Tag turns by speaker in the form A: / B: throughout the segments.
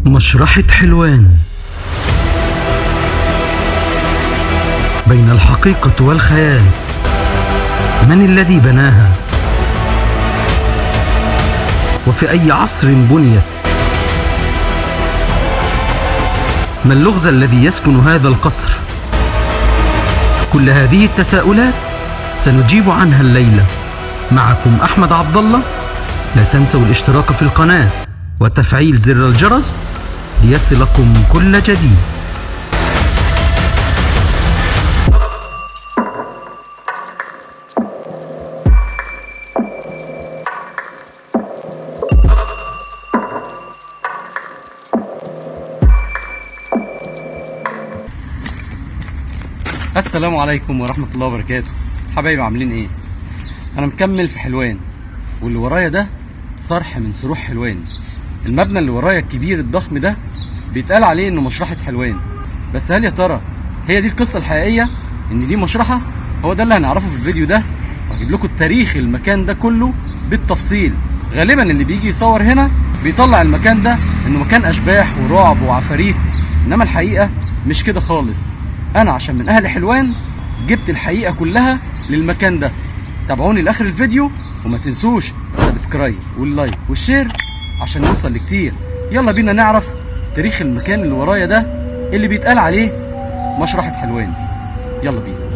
A: مشرحة حلوان، بين الحقيقة والخيال، من الذي بناها؟ وفي أي عصر بنيت؟ ما اللغز الذي يسكن هذا القصر؟ كل هذه التساؤلات سنجيب عنها الليلة. معكم أحمد عبد الله. لا تنسوا الاشتراك في القناة وتفعيل زر الجرس ليصلكم كل جديد.
B: السلام عليكم ورحمة الله وبركاته. حبايبي عاملين ايه؟ انا مكمل في حلوان، واللي ورايا ده صرح من صروح حلوان. المبنى اللي ورايا الكبير الضخم ده بيتقال عليه انه مشرحة حلوان، بس هل يا ترى هي دي القصة الحقيقية ان دي مشرحة؟ هو ده اللي هنعرفه في الفيديو ده، وهجيب لكم التاريخ المكان ده كله بالتفصيل. غالبا اللي بيجي يصور هنا بيطلع المكان ده انه مكان اشباح ورعب وعفاريت، انما الحقيقة مش كده خالص. انا عشان من اهل حلوان جبت الحقيقة كلها للمكان ده. تابعوني لاخر الفيديو وما تنسوش ال subscribe وال like وال share عشان نوصل لكتير. يلا بينا نعرف تاريخ المكان اللي ورايا ده اللي بيتقال عليه مشرحة حلوان. يلا بينا.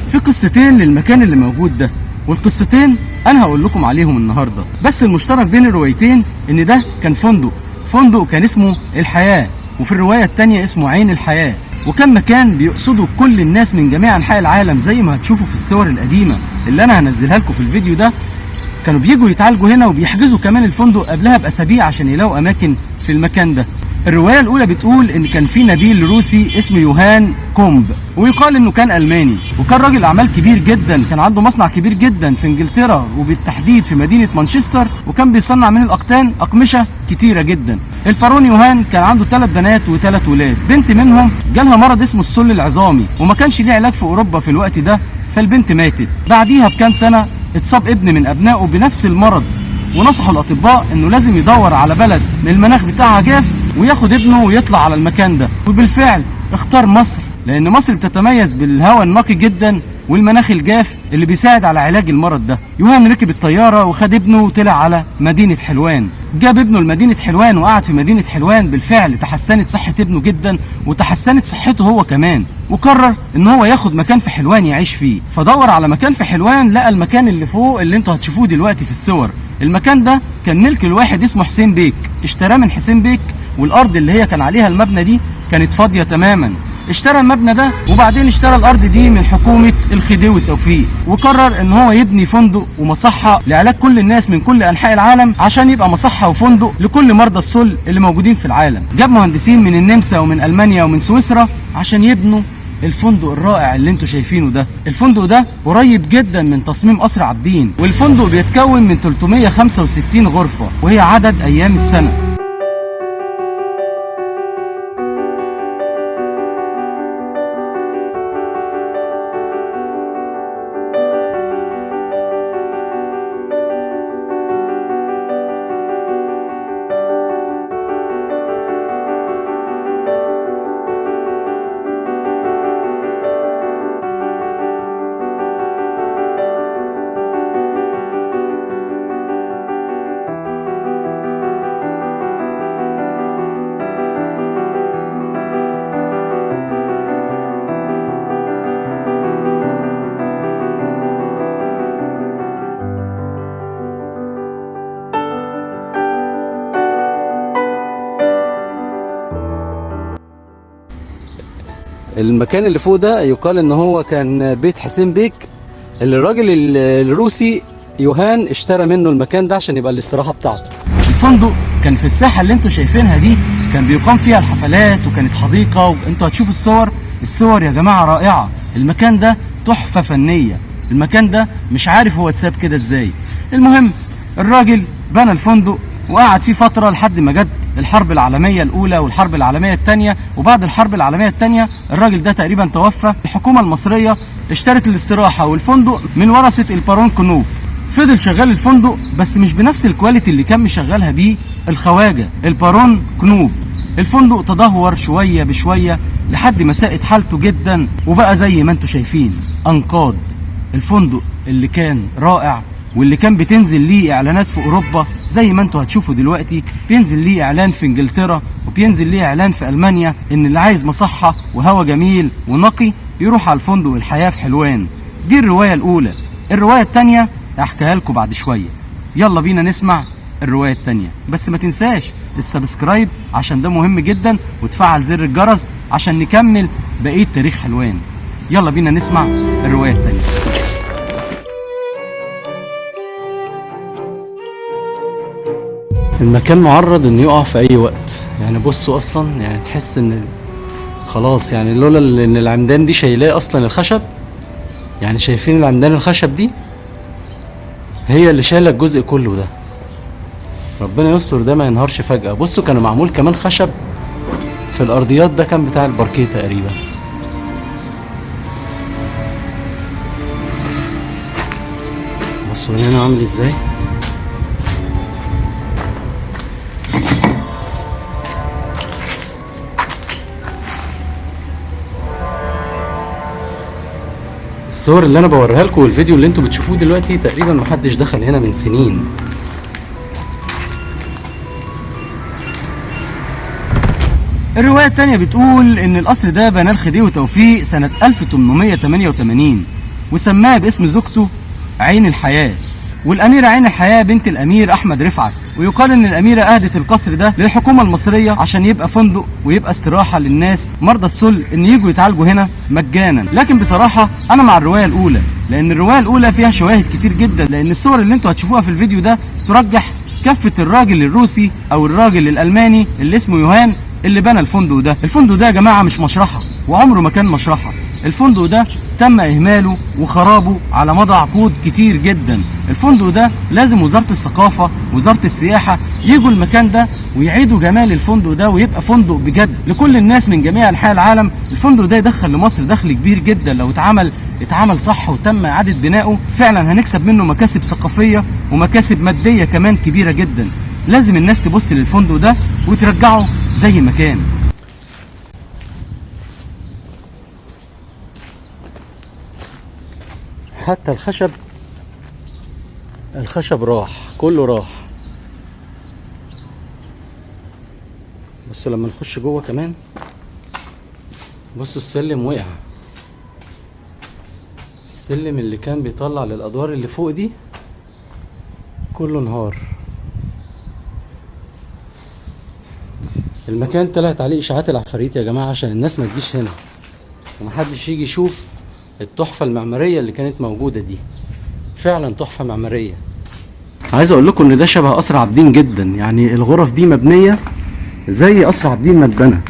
B: في قصتين للمكان اللي موجود ده، والقصتين انا هقول لكم عليهم النهارده. بس المشترك بين الروايتين ان ده كان فندق كان اسمه الحياة، وفي الرواية التانية اسمه عين الحياة، وكان مكان بيقصده كل الناس من جميع انحاء العالم زي ما هتشوفوا في الصور القديمة اللي انا هنزلها لكم في الفيديو ده. كانوا بيجوا يتعالجوا هنا وبيحجزوا كمان الفندق قبلها بأسابيع عشان يلاقوا اماكن في المكان ده. الرواية الأولى بتقول إن كان في نبيل روسي اسمه يوهان كومب، ويقال إنه كان ألماني، وكان راجل أعمال كبير جدا، كان عنده مصنع كبير جدا في إنجلترا وبالتحديد في مدينة مانشستر، وكان بيصنع من الأقطان أقمشة كتيرة جدا. البارون يوهان كان عنده 3 بنات و3 ولاد، بنت منهم جالها مرض اسمه السل العظامي وما كانش ليه علاج في أوروبا في الوقت ده، فالبنت ماتت. بعديها بكام سنة اتصاب ابن من أبنائه بنفس المرض، ونصحوا الأطباء إنه لازم يدور على بلد من المناخ بتاعها جاف وياخد ابنه ويطلع على المكان ده. وبالفعل اختار مصر، لأن مصر بتتميز بالهواء النقي جدا والمناخ الجاف اللي بيساعد على علاج المرض ده. يوهان ركب الطيارة وخد ابنه وطلع على مدينة حلوان. جاب ابنه لمدينة حلوان وقعد في مدينة حلوان. بالفعل تحسنت صحة ابنه جدا وتحسنت صحته هو كمان، وقرر ان هو ياخد مكان في حلوان يعيش فيه. فدور على مكان في حلوان، لقى المكان اللي فوق اللي انتوا هتشوفوه دلوقتي في الصور. المكان ده كان ملك الواحد اسمه حسين بيك، اشتراه من حسين بيك، والارض اللي هي كان عليها المبنى دي كانت فاضية تماما. اشترى المبنى ده وبعدين اشترى الارض دي من حكومة الخديوي توفيق، وقرر ان هو يبني فندق ومصحة لعلاج كل الناس من كل انحاء العالم، عشان يبقى مصحة وفندق لكل مرضى السل اللي موجودين في العالم. جاب مهندسين من النمسا ومن المانيا ومن سويسرا عشان يبنوا الفندق الرائع اللي انتوا شايفينه ده. الفندق ده قريب جدا من تصميم قصر عابدين، والفندق بيتكون من 365 غرفة، وهي عدد ايام السنة. المكان اللي فوق ده يقال ان هو كان بيت حسين بيك، اللي الراجل الروسي يوهان اشترى منه المكان ده عشان يبقى الاستراحة بتاعته. الفندق كان في الساحة اللي انتوا شايفينها دي، كان بيقام فيها الحفلات وكانت حديقة، وانتوا هتشوفوا الصور. الصور يا جماعة رائعة. المكان ده تحفة فنية. المكان ده مش عارف هو اتساب كده ازاي. المهم الراجل بنى الفندق وقعد فيه فترة لحد ما جت الحرب العالمية الأولى والحرب العالمية الثانية. وبعد الحرب العالمية الثانية الراجل ده تقريبا توفى. الحكومة المصرية اشترت الاستراحة والفندق من ورثة البارون كنوب. فضل شغال الفندق بس مش بنفس ال quality اللي كان مشغلها بيه الخواجة البارون كنوب. الفندق تدهور شوية بشوية لحد ما ساءت حالته جدا، وبقى زي ما انتم شايفين أنقاض. الفندق اللي كان رائع واللي كان بتنزل ليه اعلانات في اوروبا زي ما انتوا هتشوفوا دلوقتي، بينزل ليه اعلان في انجلترا وبينزل ليه اعلان في المانيا ان اللي عايز مصحة وهوا جميل ونقي يروح على الفندق الحياة في حلوان. دي الرواية الاولى. الرواية التانية هحكيها لكم بعد شوية. يلا بينا نسمع الرواية التانية، بس ما تنساش ال subscribe عشان ده مهم جدا، وتفعل زر الجرس عشان نكمل بقية تاريخ حلوان. يلا بينا نسمع الرواية التانية. المكان معرض انه يقع في اي وقت، يعني بصوا اصلا يعني تحس ان خلاص، يعني لولا ان العمدان دي شايلاه اصلا الخشب، يعني شايفين العمدان الخشب دي هي اللي شايله الجزء كله ده. ربنا يستر ده ما ينهارش فجأة. بصوا كانوا معمول كمان خشب في الارضيات، ده كان بتاع الباركيه تقريبا. بصوا هنا عامل ازاي. الصور اللي انا بوريها لكم والفيديو اللي انتوا بتشوفوه دلوقتي تقريبا محدش دخل هنا من سنين. الرواية التانية بتقول ان القصر ده بناه الخديوي توفيق سنة 1888 وسماه باسم زوجته عين الحياة، والأميرة عين الحياة بنت الأمير أحمد رفعت. ويقال إن الأميرة أهدت القصر ده للحكومة المصرية عشان يبقى فندق ويبقى استراحة للناس مرضى السل إن يجوا يتعالجوا هنا مجانا. لكن بصراحة أنا مع الرواية الأولى، لأن الرواية الأولى فيها شواهد كتير جدا، لأن الصور اللي انتوا هتشوفوها في الفيديو ده ترجح كفة الراجل الروسي أو الراجل الألماني اللي اسمه يوهان اللي بنى الفندق ده. الفندق ده يا جماعة مش مشرحة، وعمره ما كان مشرحة. الفندق ده تم إهماله وخرابه على مدى عقود كتير جدا. الفندق ده لازم وزارة الثقافة وزارة السياحة يجوا المكان ده ويعيدوا جمال الفندق ده ويبقى فندق بجد لكل الناس من جميع أنحاء العالم. الفندق ده يدخل لمصر دخل كبير جدا لو اتعمل صح وتم إعادة بنائه. فعلا هنكسب منه مكاسب ثقافية ومكاسب مادية كمان كبيرة جدا. لازم الناس تبص للفندق ده وترجعه زي ما كان. حتى الخشب راح، كله راح. بصوا لما نخش جوه كمان، بصوا السلم وقع. السلم اللي كان بيطلع للأدوار اللي فوق دي كله انهار. المكان طلعت عليه إشاعات العفاريت يا جماعة عشان الناس ما تجيش هنا ومحدش يجي يشوف التحفة المعمارية اللي كانت موجودة دي. فعلا تحفة معمارية. عايز اقول لكم ان ده شبه قصر عابدين جدا، يعني الغرف دي مبنية زي قصر عابدين ما اتبنى.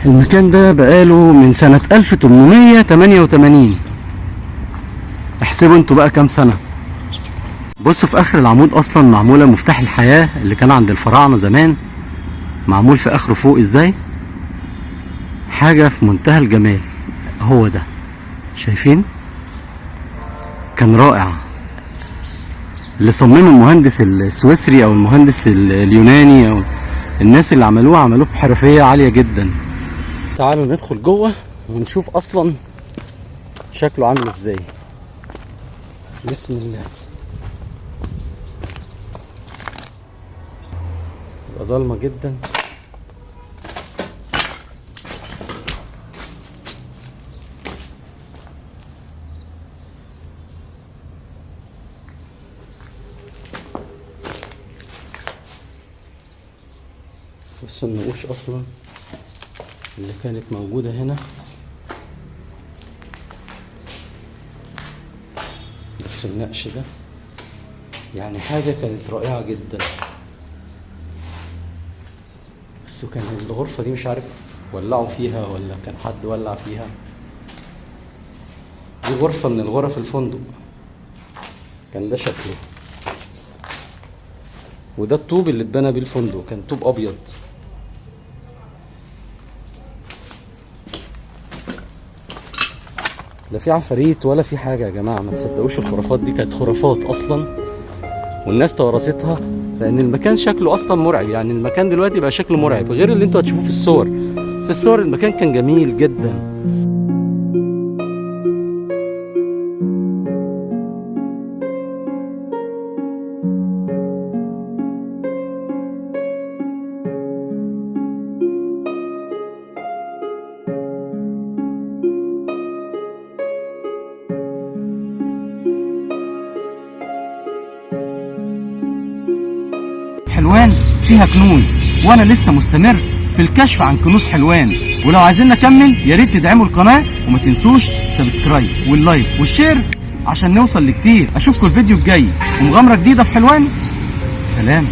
B: المكان ده بقاله من سنة 1888، احسبوا انتوا بقى كام سنة. بصوا في اخر العمود اصلا معمولة مفتاح الحياة اللي كان عند الفراعنة زمان، معمول في اخره فوق ازاي، حاجة في منتهى الجمال. هو ده شايفين، كان رائع. اللي صممه المهندس السويسري او المهندس اليوناني او الناس اللي عملوه، عملوه بحرفية عالية جدا. تعالوا ندخل جوه ونشوف اصلا شكله عامل ازاي. بسم الله. ضلمة جدا. بصوا النقوش اصلا اللي كانت موجودة هنا. بصوا النقش ده، يعني حاجة كانت رائعة جدا. بس كان الغرفة دي مش عارف ولعوا فيها ولا كان حد ولع فيها. دي غرفة من الغرف الفندق، كان ده شكله. وده الطوب اللي اتبنى بيه الفندق، كان طوب ابيض. لا في عفاريت ولا في حاجة يا جماعة، ما تصدقوش الخرافات دي، كانت خرافات أصلا والناس توارثتها، لأن المكان شكله أصلا مرعب. يعني المكان دلوقتي بقى شكله مرعب غير اللي انتوا هتشوفوه في الصور. في الصور المكان كان جميل جدا. حلوان فيها كنوز، وانا لسه مستمر في الكشف عن كنوز حلوان. ولو عايزين نكمل يا ريت تدعموا القناة، وما تنسوش ال subscribe وال like وال share عشان نوصل لكتير. اشوفكم الفيديو الجاي ومغامرة جديدة في حلوان. سلام.